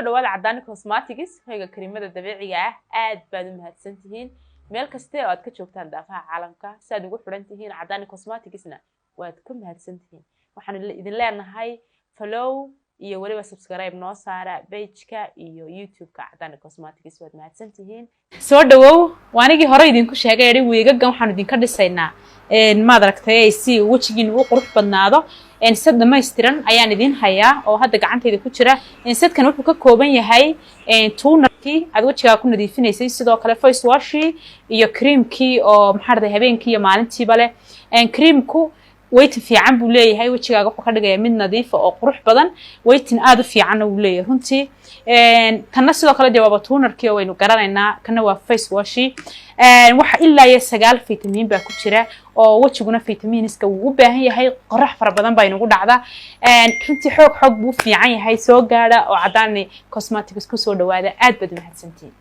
Dhawaada Cadaani Cosmetics, hoyga karimada dabiiciga ah. Aad baad u mahadsan tihiin meel kaste oo aad ka joogtaan daafaha caalamka. Si aad ugu xidhan tihiin Cadaani Cosmeticsna waad ku mahadsan tihiin. Waxaan idin leenahay follow iyo weliba subscribe noo saara pageka iyo YouTube-ka Cadaani Cosmetics. Waad mahadsan tihiin. Soo dhawow. Waanigii hore idinku sheegay idhi weegagan waxaanu idinka dhisaynaa, maad aragtay, si wejigiinu u qurux badnaado. Sad dhamaystiran ayaan idin hayaa oo hadda gacantayda ku jira. Sadkan wuxuu ka kooban yahay tonerkii aad wejigaa ku nadiifinaysay, sidoo kale face washii iyo creamkii oo, maxaa raday, habeenkii iyo maalintiiba leh. Creamku whitening fiican buu leeyahay, wejigaaga wuxuu ka dhigayaa mid nadiifa oo qurux badan. Whitening aada u fiicanna wuu leeyahay runtii. Tanna sidoo kale dee waaba tonerkii oo waynu garanaynaa. Kana waa face washi. Waxa ilaa iyo 9 vitamin baa ku jira oo wejiguna vitaminska wuu u baahan yahay. Qorax fara badan baa inagu dhacda runtii. Xoog xoog buu u fiican yahay. Soo gaadha oo Cadaani Cosmetics kusoo dhawaada. Aad baad u mahadsantihiin.